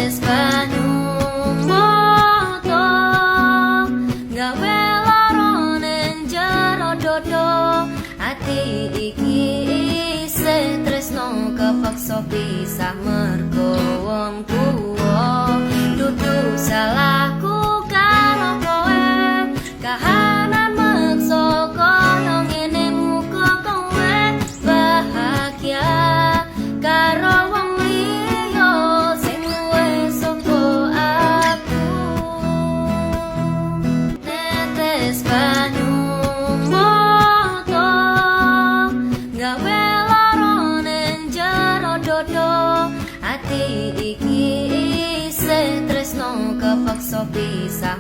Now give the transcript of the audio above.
Netes banyu moto, gawe lara ning jero dodo. Ati iki isih tresno, kepeksa pisah mergo wong tuwa. Dudu salahku karo kowe, kahanan meksa kaya ngene. Muga kowe bahagia karo wong liya sing luwih saka aku. Netes banyu moto, gawe lara ning jero dodo. Ati iki isih tresno, kepeksa pisah.